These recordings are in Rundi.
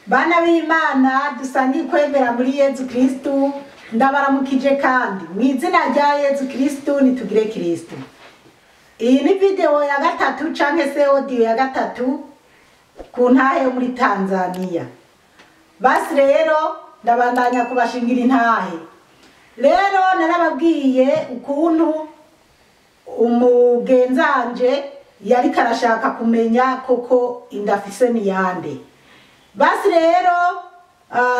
Bana b'Imana dusangiye kwemera muri Yezu Kristu, ndabaramukije kandi mu izina rya Yezu Kristu nitugire Kristu. Iyi ni video ya gatatu canke se audio ya gatatu ku ntahe yo muri Tanzania. Basi rero ndabandanya kubashingira intahe. Rero narababwiye ukuntu umugenzanje yari karashaka kumenya koko indafise ni yande. Basi rero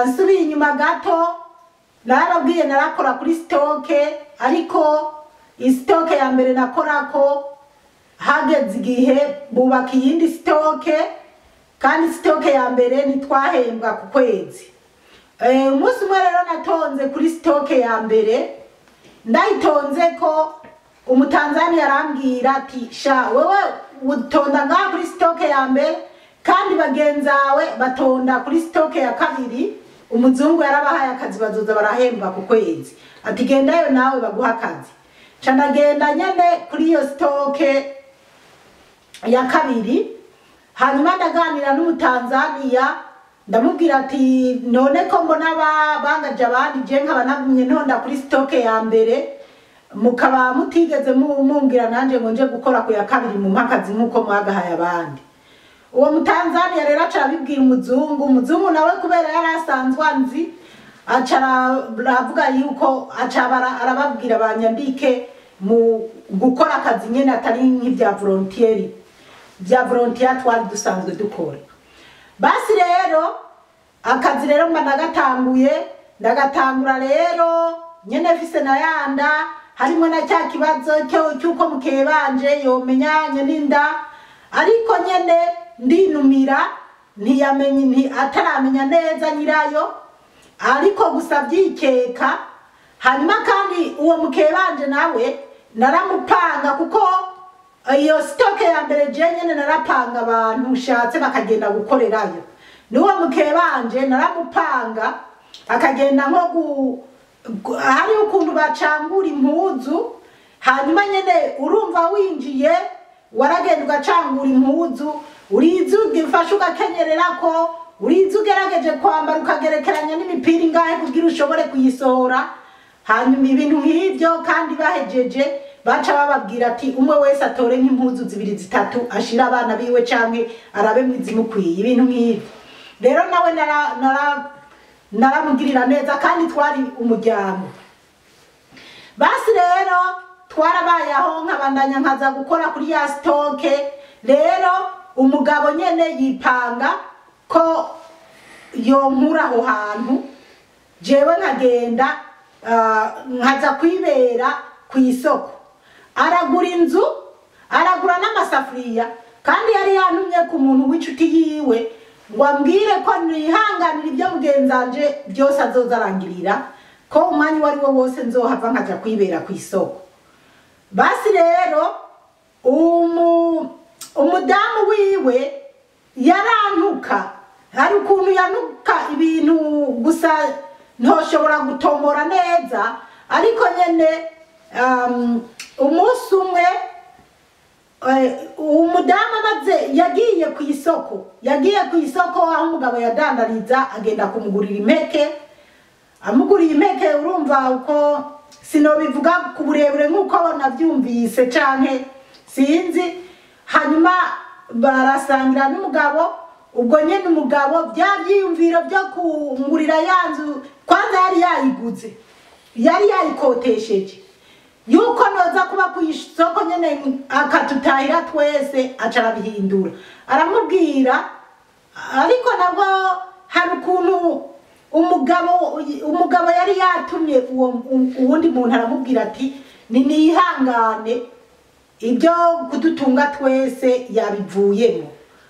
nsubiye inyuma gato narababwiye narakora kuri stoke, ariko istoke ya mbere nakorako hageze igihe bubaka iyindi stoke, kandi stoke ya mbere ntitwahembwa ku kwezi. Umunsi umwe rero natonze kuri stoke ya mbere, ndayitonze ko Umutanzania arambwira ati sha wewe utonda ngaha kuri stoke ya mbere kandi bagenzawe batonda kuri stoke ya kabiri, umuzungu yarabahaye akazi bazoza barahembwa ku kwezi, ati gendayo nawe baguha akazi. Ca ndagenda nyene kuri iyo stoke ya kabiri, hanyuma ndaganira n'Umutanzania ndamubwira ati none ko mbona bangaje abandi je nkaba nagumye ntonda kuri stoke ya mbere, mukaba mutigeze mumbwira nanje ngo nje gukora ku ya kabiri mu mpakazi nkuko mwagahaye abandi. Uwo Mutanzania rero aca arabibwira umuzungu, umuzungu nawe kubera yari asanzwe anzi aca aravuga yuko aca arababwira banyandike mu gukora akazi nyene atari nk'ivya volontieri, vya volontier twari dusanzwe dukora. Basi rero akazi rero mba ndagatanguye, ndagatangura rero nyene mfise na yanda harimo na cya kibazo cy'uko mukebanje yomenyanye n'inda, ariko nyene ndinumira ntiyamenye nti ataramenya neza nyirayo, ariko gusa byikeka. Hanyuma kandi uwo mukebanje nawe naramupanga, kuko iyo stoke ya mbere je nyene narapanga abantu ushatse bakagenda gukorerayo. N'uwo mukebanje naramupanga akagenda nko hari ukuntu bacangura impuzu, hanyuma nyene urumva winjiye waragenda ugacangura impuzu, uriza ugifasha ugakenyererako, uriza ugerageje kwambara ukagerekeranya n'imipira ingahe kugira ushobore kuyisohora. Hanyuma ibintu nk'ivyo kandi bahejeje baca bababwira ati umwe wese atore nk'impuzu zibiri zitatu ashira abana biwe canke arabe mwizimukwiye, ibintu nk'ivyo. Rero nawe naramugirira neza kandi twari umuryango. Basi rero twarabaye aho nkabandanya nkaza gukora kuri ya stoke. Rero umugabo nyene yipanga ko yonkura aho hantu, jewe nkagenda nkaza kwibera ku isoko. Aragura inzu, aragura n'amasafuriya, kandi yari yantumye ku muntu w'inshuti yiwe ngo ambwire ko nihanganira ibyo mugenzanje byose azoza arangirira, ko umwanya uwo ari wo wose nzohava nkaja kwibera ku isoko. Basi rero umudamu wiwe yarantuka, hari ukuntu yanuka ibintu gusa ntoshobora gutomora neza, ariko nyene umunsi umwe umudamu amaze yagiye ku isoko, yagiye ku isoko aho umugabo yadandariza, agenda kumugurira impeke. Amuguriye impeke, urumva uko sinobivuga ku burebure nk'uko navyumvise canke sinzi. Hanyuma barasangira n'umugabo, ubwo nyene umugabo bya vyiyumviro byo kungurira ya nzu kwanza yari yayiguze, yari yayikotesheje, yuko noza kuba ku isoko nyene akatutahira twese, aca arabihindura aramubwira. Ariko nabwo hari ukuntu umugabo yari yatumye uwo uwundi muntu aramubwira ati ni nihangane ibyo kudutunga twese yabivuyemo.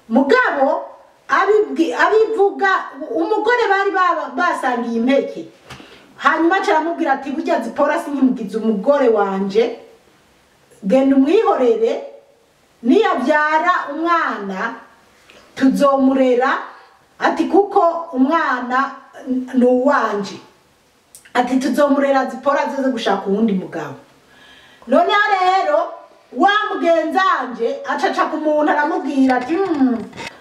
Mugabo abivuga umugore bari basangiye impeke, hanyuma aca aramubwira ati burya Zipora sinkimugize umugore wanje, genda umwihorere, niyabyara umwana tuzomurera, ati kuko umwana ni uwanje, ati tuzomurera Zipora azoze gushaka uwundi mugabo. Noneho rero wa mugenzanje acaca ku muntu aramubwira ati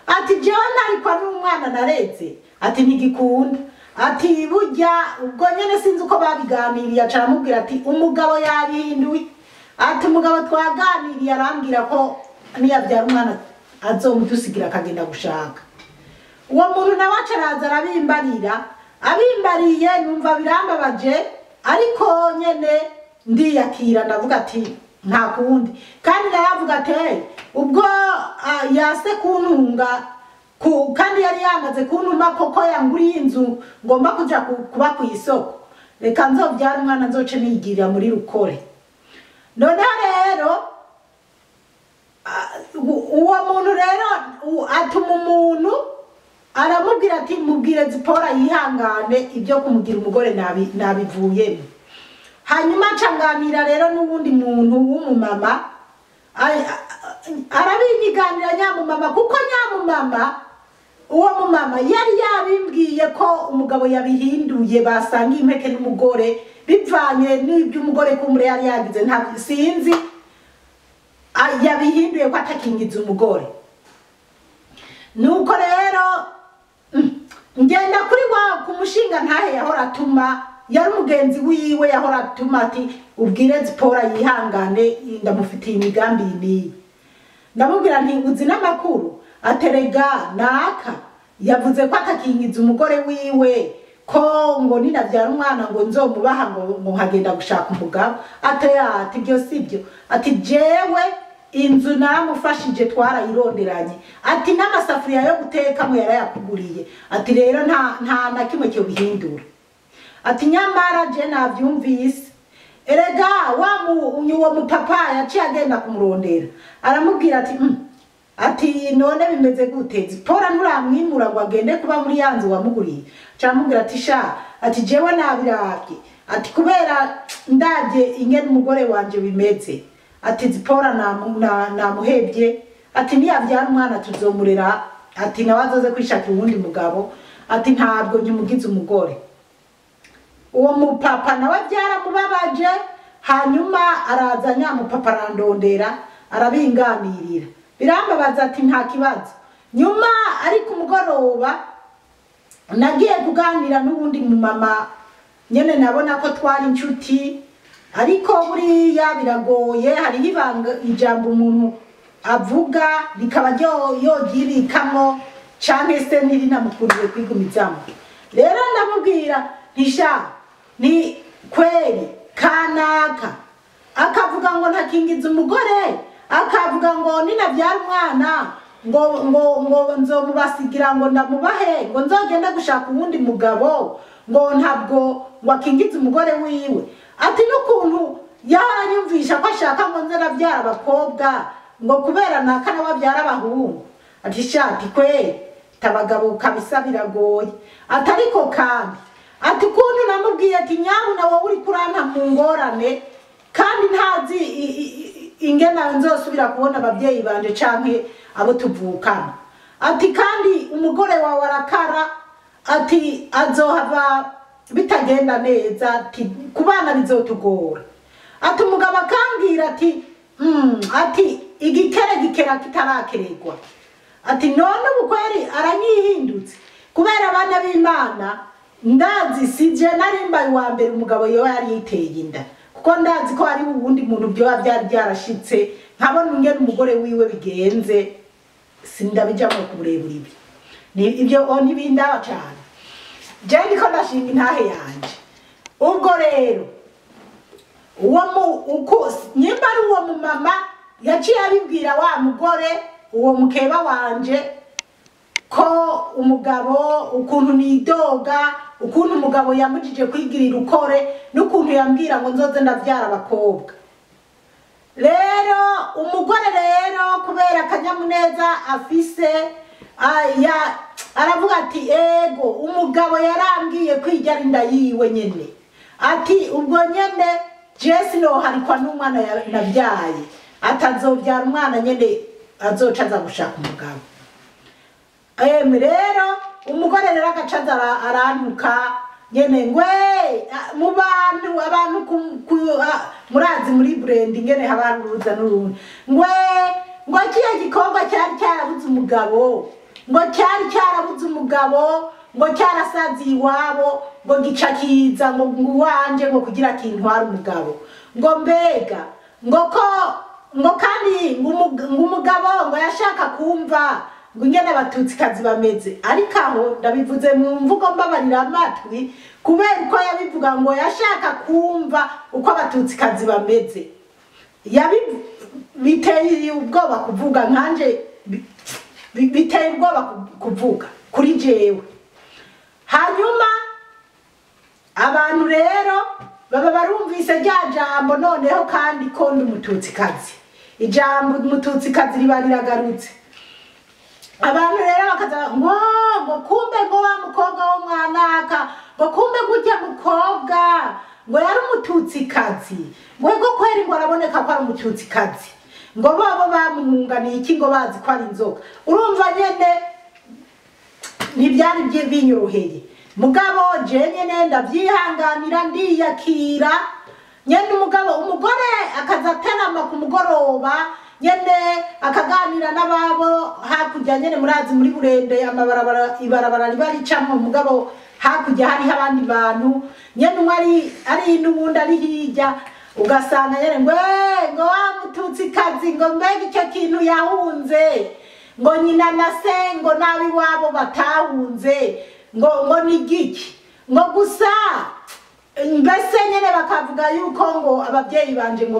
Ati jewe ntarikwa n'umwana nareze, ati ntigikunda. Ati burya ubwo nyene sinzi uko babiganiriye, aca aramubwira ati umugabo yabihinduye. Ati umugabo twaganiriye arambwira ko niyabyara umwana azomudusigira akagenda gushaka. Uwo muntu nawe aca araza arabimbarira, abimbariye numva birambabaje, ariko nyene ndiyakira ndavuga ati nta kundi. Kandi naravuga ati hey, ubwo yase kuntunga kandi yari yamaze kuntuma koko yanguriye inzu ngomba kuja kuba ku isoko, reka nzovyara umwana nzoce nigirira muri rukore. Noneho rero uwo muntu rero atuma umuntu aramubwira ati mubwire Zipora yihangane ibyo kumugira umugore nabivuyemo. Hanyuma ncanganira rero n'uwundi muntu w'umumama, arabinyiganira nyamumama, kuko nyamumama uwo mumama yari yabimbwiye ko umugabo yabihinduye basanga impeke n'umugore bivanye n'ibyo umugore kumure yari yagize, nta sinzi yabihinduye ko atakingiza umugore. Nuko rero ngenda kuri wa kumushinga ntahe yahora atuma, yari umugenzi wiwe yahora atuma ati ubwire Zipora yihangane ndamufitiye imigambi niyi. Ndamubwira nti uzi n'amakuru? Aterega naka yavuze ko atakingiza umugore wiwe, ko ngo ninavyara umwana ngo nzomubaha ngo nkagenda gushaka umugabo. Ate ati ibyo sibyo, ati jewe inzu naramufashije twarayironderanye, ati n'amasafuriya yo gutekamo yarayakuguriye, ati rero nta na kimwe cyo bihindura. Ati nyamara je navyumvise. Erega wa uwo mupapa yaciye agenda kumurondera aramubwira ati ati none bimeze gute, Zipora nturamwimura ngo agende kuba muri ya nzu wamuguriye? Aramubwira ati sha, ati jewe nabiravye, ati kubera ndavye ingene umugore wanje bimeze, ati Zipora namuhevye, ati niyavyara umwana tuzomurera, ati nawe azoze kwishakira uwundi mugabo, ati ntabwo nkimugize umugore. Uwo mupapa nawe byaramubabaje, hanyuma araza nyamupapa arandondera arabinganirira, birambabaza ati nta kibazo. Nyuma ariko umugoroba nagiye kuganira n'uwundi mumama nyene nabona ko twari inshuti, ariko buriya biragoye, hariho ibanga ijambo umuntu avuga rikaba yoryibikamo canke se ntirinamukuriye kwigumizamo. Rero ndamubwira nti sha ni kweri kanaka akavuga ngo ntakingiza umugore, akavuga ngo ninavyara umwana ngo ngo ngo nzomubasigira ngo ndamubahe ngo nzogende gushaka uwundi mugabo, ngo ntabwo ngo akingize umugore wiwe. Ati n'ukuntu yaranyumvisha ko ashaka ngo nze navyara abakobwa ngo kubera naka nawe avyara abahungu. Ati sha, ati kweri tabagabo kabisa biragoye. Ati ariko kandi ati ukuntu namubwiye ati nyabuna wowe uri kuranta mu ngorane kandi ntazi ingena nzosubira kubona abavyeyi banje canke abo tuvukana. Ati kandi umugore wawe arakara, ati azohava bitagenda neza, ati kubana bizotugora. Ati umugabo akambwira ati ati igikere gikera kitarakeregwa. Ati none ubu kweri aranyihindutse kubera abana b'Imana ndazi sije narimbaye uwa mbere umugabo yoba yari yiteye inda, kuko ndazi ko hari uwundi muntu byoba byari byarashitse nkabona ingene umugore wiwe bigenze, sindabijamwo ku burebure ibi. Ni ibyo ntibindaba cane. Je ndiko ndashinga intahe yanje. Ubwo rero uwo uko nyimba ari uwo mumama yaciye abibwira wa mugore uwo mukeba wanje ko umugabo ukuntu nidoga, ukuntu umugabo yamujije kwigirira ukore, n'ukuntu yambwira ngo nzoze ndavyara abakobwa. Rero umugore rero kubera akanyamuneza afise, aravuga ati ego umugabo yarambwiye kwijyara inda yiwe nyene, ati ubwo nyene Jesse noharikwa n'umwana nabyaye, atazovyara umwana nyene azoca aza gushaka umugabo. Rero umugore rero agaca aza arantuka nyene ngwe mu bantu, abantu murazi muri brand ingene haba uruza n'urundi, ngwe ngo kiya gikorwa cyari cyarabuze umugabo, Ngo cyari cyarabuze umugabo, ngo cyarasaziye iwabo, ngo gica kiza ngo iwanje ngo kugira kintware umugabo. Ngo mbega ngo ko ngo kandi ngo umugabo ngo yashaka kumva ngo ingene abatutsikazi bameze. Ariko aho ndabivuze mu mvugo mbabarira amatwi, kubera uko yabivuga ngo yashaka kumva uko abatutsikazi bameze. Biteye ubwoba kuvuga nkanje, biteye ubwoba kuvuga kuri jewe. Hanyuma abantu rero baba barumvise rya jambo, noneho kandi ko ndi umututsikazi, ijambo umututsikazi riba riragarutse. Abantu rero bakaza ngo ngo kumbe ngo wa mukobwa wo mwanaka, ngo kumbe gutya mukobwa ngo yari umututsikazi, ngo ego kweri ngo araboneka ko ari umututsikazi, ngo bobo bamuhunganiye iki ngo bazi ko ari inzoka. Urumva nyene ntibyari binyoroheye, mugabo je nyene ndavyihanganira ndiyakira nyene. Umugabo umugore akaza aterama ku mugoroba nyene akaganira n'ababo hakurya nyene, murazi muri Burende amabarabara ibarabara riba ricamwo, mugabo hakurya hariho abandi bantu nyene, umwe ari n'uwundi ari hirya, ugasanga nyene ngo ngo wa mututsikazi ngo mbega icyo kintu yahunze, ngo nyina na se ngo n'ab'iwabo batahunze, ngo ngo ni giki, ngo gusa mbese nyene bakavuga yuko ngo ababyeyi banje ngo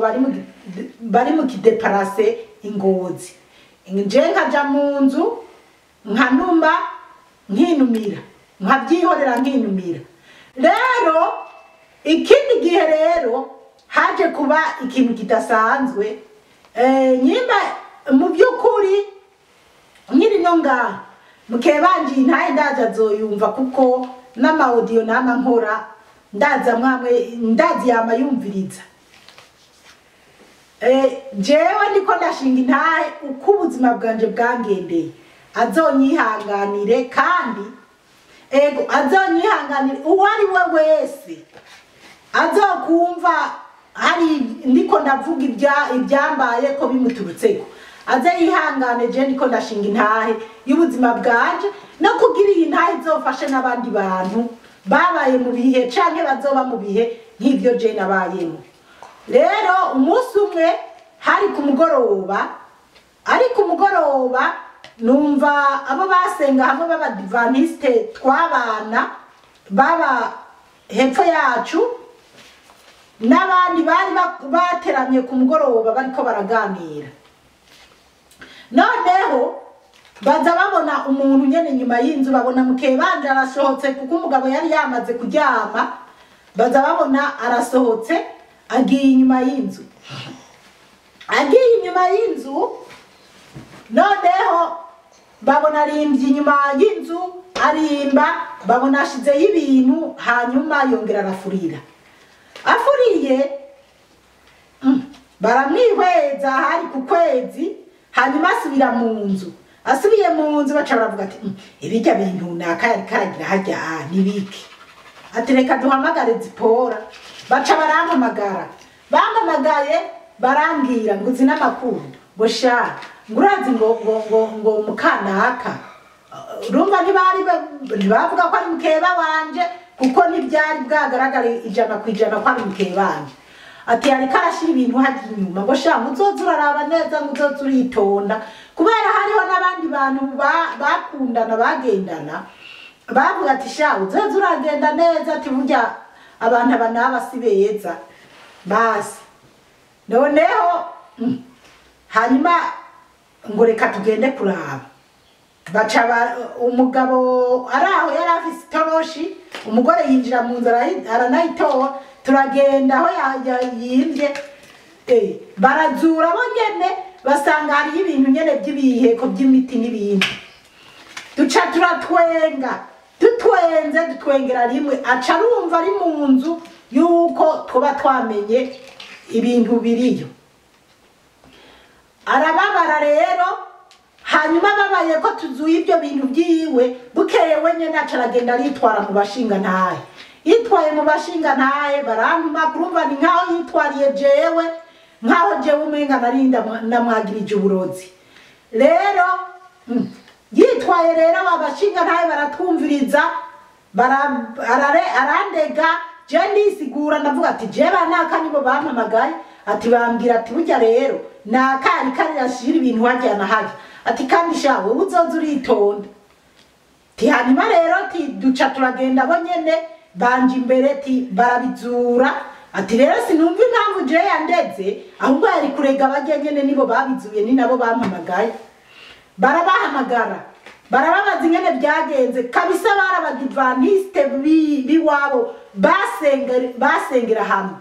bari mu kideparase ingozi. Nje nkaja mu nzu nkanuma nkinumira, nkabyihorera nkinumira. Rero ikindi gihe rero haje kuba ikintu kidasanzwe. Nyimba mu by'ukuri nkiri no ngaha mukebanje ntaye ndaza azoyumva, kuko n'amaudio nama nkora ndaza mwamwe ndazi yama yumviriza. Jewe ndiko ndashinga intahe uko ubuzima bwanje bwangendeye, azonyihanganire kandi ego azonyihanganire uwo ari we wese azokumva hari ndiko ndavuga ibyambaye ko bimuturutseko, aze yihangane. Je ndiko ndashinga intahe y'ubuzima bwanje no kugira iyi ntahe izofashe n'abandi bantu babaye mu bihe canke bazoba mu bihe nk'ivyo je nabayemo. Rero umunsi umwe hari ku mugoroba, ari ku mugoroba numva abo basenga hamwe b'abadivaniste twabana baba hepfo yacu n'abandi bari bateramye ku mugoroba bariko baraganira. Noneho baza babona umuntu nyene nyuma y'inzu, babona mukebanje arasohotse, kuko umugabo yari yamaze kuryama. Baza babona arasohotse agiye inyuma y'inzu, agiye inyuma y'inzu. Noneho babona arimbye inyuma y'inzu, arimba, babona ashizeyo ibintu, hanyuma yongera arafurira. Afuriye baramwihweza hari ku kwezi, hanyuma asubira mu nzu. Asubiye mu nzu baca baravuga ati ibijya bintu naka yari karagira harya nibiki, ati reka duhamagare Zipora. Baca barampamagara, bampamagaye barambwira ngo uzi n'amakuru, ngo sha ngo urazi ngo ngo ngo ngo mukanaka. Urumva ntibari ntibavuga ko ari mukeba wanje, kuko ntibyari bwagaragare 100% ko ari mukeba wanje. Ati yariko arashira ibintu harya inyuma, ngo sha muzoza uraraba neza, muzoza uritonda, kubera hariho n'abandi bantu bakundana bagendana, bavuga ati sha uzoza uragenda neza, ati burya abantu aba n'aba si beza. Basi noneho hanyuma ngo reka tugende kuraba. Baca umugabo ari aho yari afise itoroshi, umugore yinjira mu nzu aranayitora, turagenda aho yimvye, barazura bo nyene, basanga hariyo ibintu nyene by'ibiheko by'imiti n'ibindi. Duca turatwenga, dutwenze dutwengera rimwe, aca arumva ari mu nzu yuko tuba twamenye ibintu biriyo. Arababara rero, hanyuma babaye ko tuzuye ibyo bintu byiwe, bukeye wenyene aca aragenda aritwara mu bashinga ntahe. Yitwaye mu bashinga ntahe barantuma, kurumva ni nkaho yitwariye jewe, nkaho jewe umenga nari ndamwagirije uburozi. Rero Yitwaye rero abashinga ntaye baratwumviriza, arandega, je ndisigura ndavuga ati je banaka nibo bampamagaye, ati bambwira ati burya rero naka ariko arashira ibintu hajya na hajya, ati kandi sha wowe uzoza uritonda. Ti hanyuma rero ti duca turagenda bo nyene banje imbere ti barabizura, ati rero sinumva impamvu je yandeze, ahubwo yari kurega bajya nyene nibo babizuye ni nabo bampamagaye. Barabahamagara barababaza ingene byagenze kabisa, barabadivantiste biwabo basengera hamwe,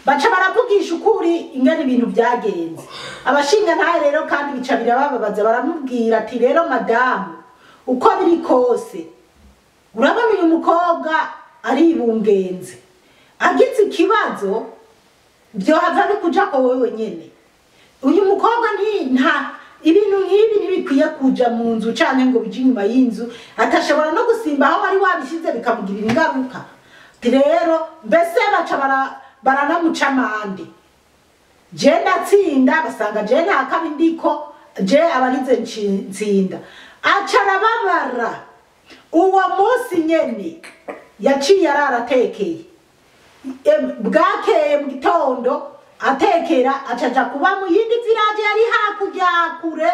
baca baravugisha ukuri ingene ibintu byagenze. Abashinga ntaye rero kandi bica birabababaza, baramubwira ati rero madamu uko biri kose urabona uyu mukobwa aribungenze, agize ikibazo byohava bikuja ko wewe nyene. Uyu mukobwa nta ibintu nk'ibi ntibikwiye kuja mu nzu canke ngo bije inyuma y'inzu, atashobora no gusimba aho wari wabishize bikamugirira ingaruka. Ati rero mbese baca baranamuca amande. Je ndatsinda basanga je nta kabi ndiko, je abarize ntsinda. Aca arababara. Uwo munsi nyene yaciye araratekeye, bwakeye mu gitondo atekera, acaja kuba mu yindi village yari hakurya kure,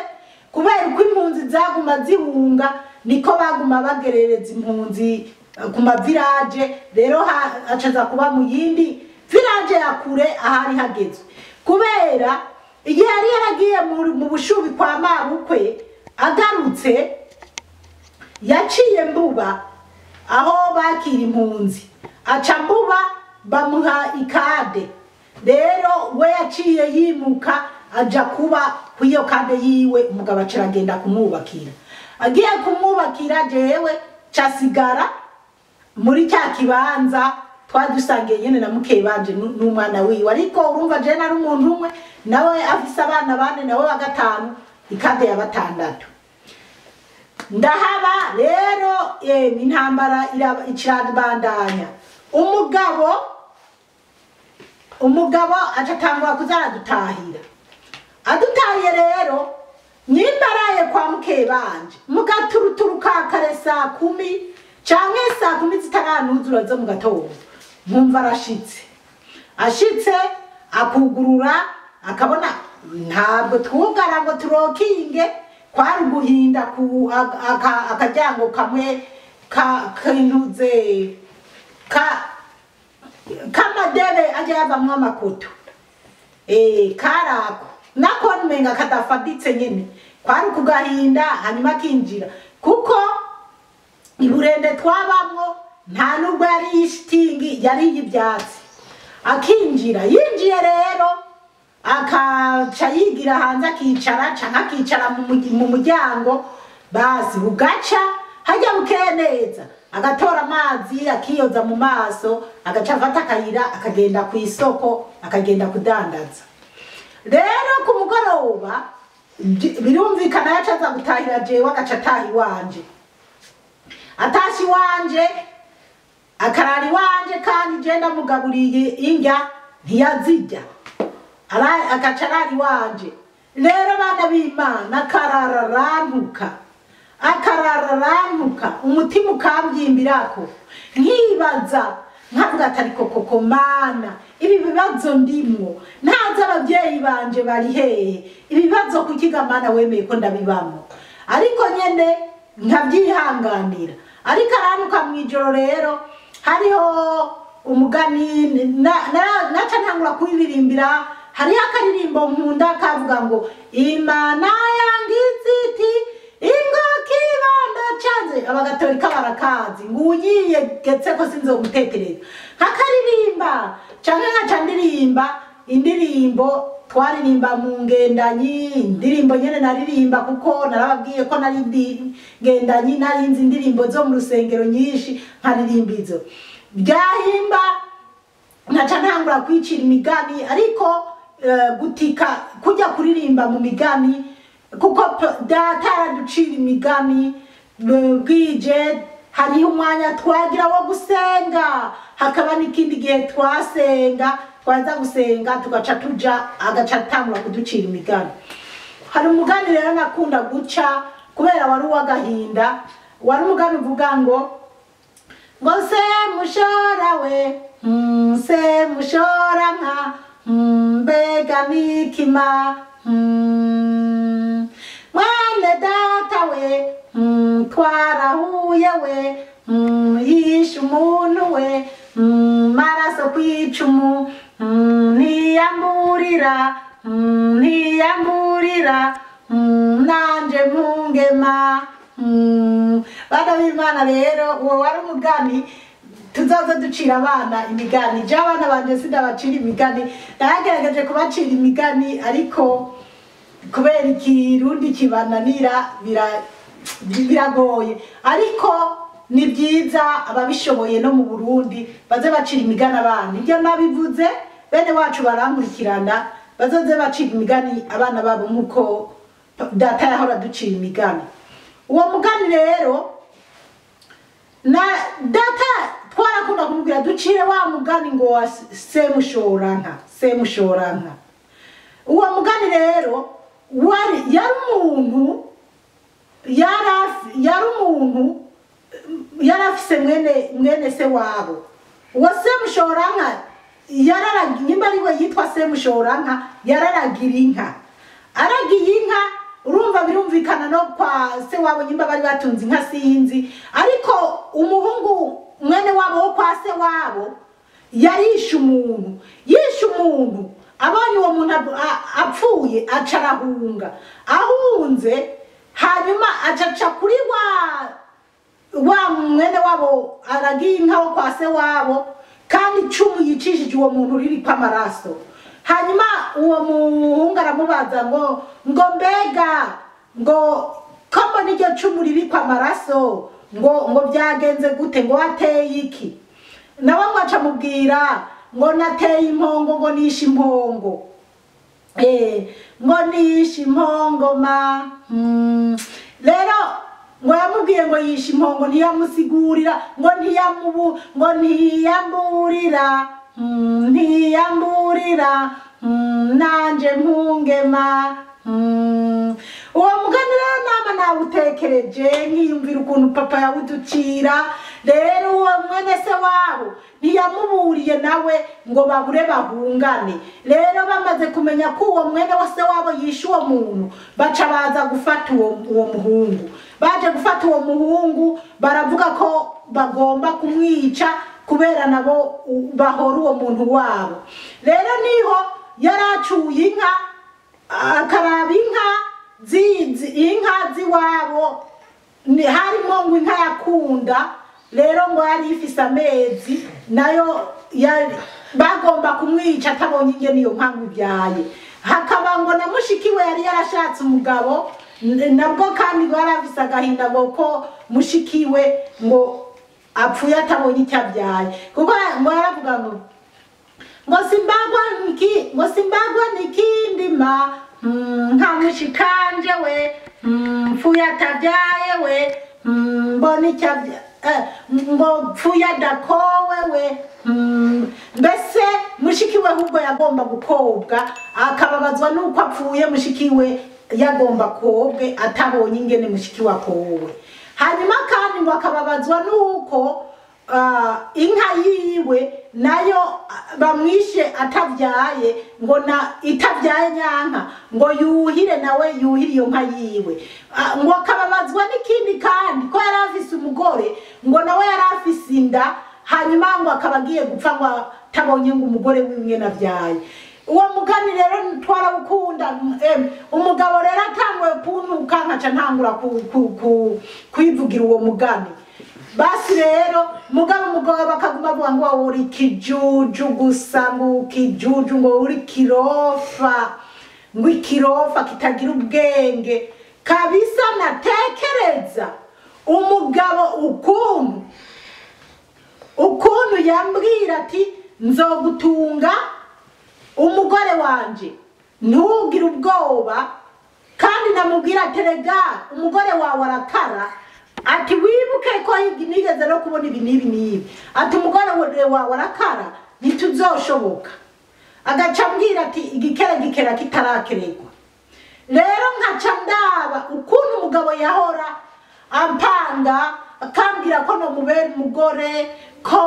kubera uko impunzi zaguma zihunga niko baguma bagerereza impunzi ku ma village. Rero acaza kuba mu yindi village ya kure ahari hagezwe, kubera igihe yari yaragiye mu bushubi kwa mabukwe, agarutse yaciye mbuba aho bakira impunzi, aca mbuba bamuha ikade. Rero we yaciye yimuka aja kuba kuyo kade yiwe, umugabo acaragenda kumwubakira. Agiye kumwubakira jewe casigara muri cya kibanza twadusangiye nyene na mukeye banje n'umwana wiwe, ariko urumva je nari umuntu umwe nawe afise abana bane, nawe wa gatanu, ikade ya batandatu. Ndahaba rero intambara irabandanya. Umugabo acatangura kuza aradutahira. Adutahiye rero nyimbaraye kwa mukeye banje mugaturuturu ka kare saa 10 canke saa 10 zitaranuzura zo mu gatondo, nkumva arashitse. Ashitse akugurura akabona ntabwo twugara ngo turokinge, kwari guhinda ku akajyango kamwe kintuze kamadebe ajya yavamwo amakoto, karako nako nmenga kadafaditse nyene, kwari kugahinda hanyuma kinjira, kuko iburende twabamwo nta nubwo yari yishitingi yari y'ibyatsi. Akinjira yinjiye rero akaca yigira hanze akicara canke akicara mu muryango, basi bugaca hajya bukeye neza, agatora amazi akiyoza mu maso, agaca afata akayira akagenda ku isoko akagenda kudandaza. Rero ku mugoroba birumvikana yacaza gutahira jewe, agaca ataha iwanje. Atashe iwanje akarara iwanje, kandi je ndamugaburiye indya ntiyazirya, agaca arara iwanje. Rero bana b'Imana akarara umutima ukambyimbirako, nkibaza nkavuga ati ariko koko Mana ibi bibazo ndimwo ntazi abavyeyi banje bari hehe, ibibazo kukiga Mana wemeye ko ndabibamwo, ariko nyene nkavyihanganira. Ariko aranuka mwijoro rero hariho umugani naca ntangura kuririmbira, hariho akaririmbo nkunda kavuga ngo Imana yangize iti ingo kibanda canze, abagatolika barakazi ngo unyiyegetse ko sinzomutetereza. Nkakaririmba canke nkaca ndirimba indirimbo twaririmba mu ngendanyi, indirimbo nyene naririmba kuko narababwiye ko nari ngendanyi, narinzi indirimbo zo mu rusengero nyinshi nkaririmba izo. Byahimba nkaca ntangura kwicira imigani, ariko gutika kujya kuririmba mu migani, kuko data araducira imigani bwije. Hariho umwanya twagira wo gusenga, hakaba n'ikindi gihe twasenga, twaza gusenga tugaca tuja, agaca atangura kuducira imigani. Hari umugani rero nakunda guca kubera wari uw'agahinda. Wari umugani uvuga ngo ngo Semushora we, Semushora nka, mbega nikima, mwene data we, twarahuye we, yishe umuntu we, maraso kwicumu, ntiyamburira, ntiyamburira, nanje mpungema. Bana b'Imana rero uwo wari umugani tuzoze ducira abana imigani. Je abana banje sindabacira imigani, naragerageje kubacira imigani ariko kubera ikirundi kibananira biragoye, ariko ni byiza ababishoboye no mu Burundi baze bacira imigani abana. Ibyo nabivuze bene wacu barankurikirana, bazoze bacira imigani abana babo nkuko data yahora ducira imigani. Uwo mugani rero na data twarakunda kumubwira ducire wa mugani ngo wa Semushoranka, Semushoranka. Uwo mugani rero wari yari umuntu yari umuntu yarafise mwene se wabo. Uwo Semushoranka yararagira, nimba ari we yitwa Semushoranka, yararagira inka, aragiye inka. Urumva birumvikana no kwa se wabo nyimba bari batunze inka sinzi, ariko umuhungu mwene wabo wo kwa se wabo yarishe umuntu, yishe umuntu abonye uwo muntu apfuye acarahunga, ahunze hanyuma acaca kuri wa mwene wabo aragiye inka wo kwa se wabo, kandi icumu yicishije uwo muntu ririko amaraso. Hanyuma uwo muhungu aramubaza ngo mbega ngo ko mbona iryo cumu ririko amaraso, ngo byagenze gute, ngo wateye iki? Nawe ngo aca amubwira ngo nateye impongo, ngo nishe impongo, ngo nishe impongo ma. Rero ngo yamubwiye ngo yishe impongo, ntiyamusigurira, ngo ngo ntiyamburira, ntiyamburira, nanje mpungema. Uwo mugani rero nama nawutekereje nkiyumvira ukuntu papa yawuducira. Rero uwo mwene se wabo ntiyamuburiye nawe ngo babure bahungane. Rero bamaze kumenya ko uwo mwene wa se wabo yishe uwo muntu, baca baza gufata uwo muhungu. Baje gufata uwo muhungu baravuga ko bagomba kumwica kubera nabo bahora uwo muntu wabo. Rero niho yaracuye inka, akaraba inka inka ziwabo, harimo ngo inka yakunda. Rero ngo yari ifise amezi, nayo bagomba kumwica atabonye ingene iyo nka ngo ibyaye. Hakaba ngo na mushiki we yari yarashatse umugabo, nabwo kandi ngo yari afise agahinda ngo ko mushiki we ngo apfuye atabonye icyo abyaye, kuko ngo yaravuga ngo simbagwa niki, ngo simbagwa nikindima, nka mushikanje we, mfuye atabyaye we, mbona icyo ngo mpfuye adakowe we. Mbese mushiki we ahubwo yagomba gukobwa, akababazwa nuko apfuye mushiki we yagomba kobwe atabonye ingene mushiki we akowe. Hanyuma kandi ngo akababazwa nuko inka yiwe nayo bamwishe atavyaye, ngo na itavyaye nyanka ngo yuhire nawe yuhire iyo nka yiwe. Ngo akababazwa n'ikindi kandi ko yari afise umugore, ngo nawe yari afise inda, hanyuma ngo akaba agiye gupfa ngo atabonye ngo umugore wiwe navyaye. Uwo mugani rero twarawukunda. Umugabo rero atanguye kuntuka nkaca ntangura kwivugira uwo mugani. Basi rero mugabo umugabo bakaguma bavuga ngo uri kijuju gusa, ngo kijuju, ngo uri kirofa, ngo ikirofa kitagira ubwenge kabisa. Natekereza umugabo ukuntu yambwira ati nzogutunga umugore wanje ntugire ubwoba, kandi namubwira ati rega umugore wawe arakara, ati wibuke ko nigeze no kubona ibi n'ibi n'ibi, ati umugore wawe arakara ntituzoshoboka. Agaca ambwira ati igikera gikera kitarakeregwa. Rero nkaca ndaba ukuntu umugabo yahora ampanga, akambwira ko nomubera umugore, ko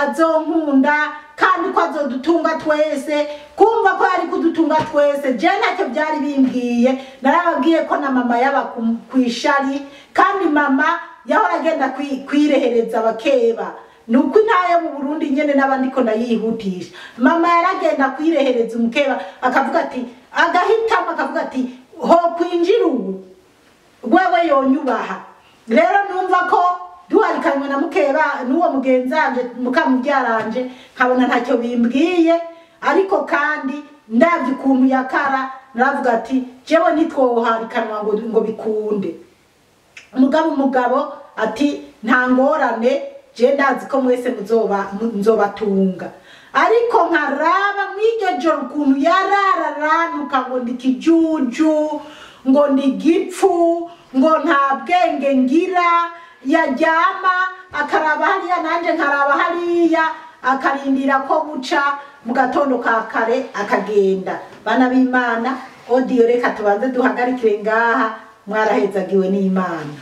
azonkunda kandi ko azodutunga twese. Kumva ko yari kudutunga twese, je ntacyo byari bimbwiye. Narababwiye ko na mama yaba kwishari, kandi mama yahora agenda kwirehereza abakeba. Nuko intaye mu Burundi nyene n'abandi ko ndayihutisha. Mama yaragenda kwirehereza umukeba, akavuga ati, agahitamo akavuga ati ho kwinjira ubu wewe yonyubaha. Rero numva ko duharikanywe na mukeba n'uwo mugenzanje mukamubyaranje, nkabona ntacyo bimbwiye. Ariko kandi ndabye ukuntu yakara, naravuga ati jewe ntitwoharikanwa ngo bikunde. Umugabo ati nta ngorane, je ndazi ko mwese nzobatunga. Ariko nkaraba mw'iryo joro ukuntu yarararanuka ngo ndi kijuju, ngo ndi gipfu, ngo nta bwenge ngira. Yaryama akaraba hariya, nanje nkaraba hariya, akarindira ko buca mu gatondo ka kare akagenda. Bana b'Imana, audio reka tubanze duhagarikire ngaha. Mwarahezagiwe n'Imana.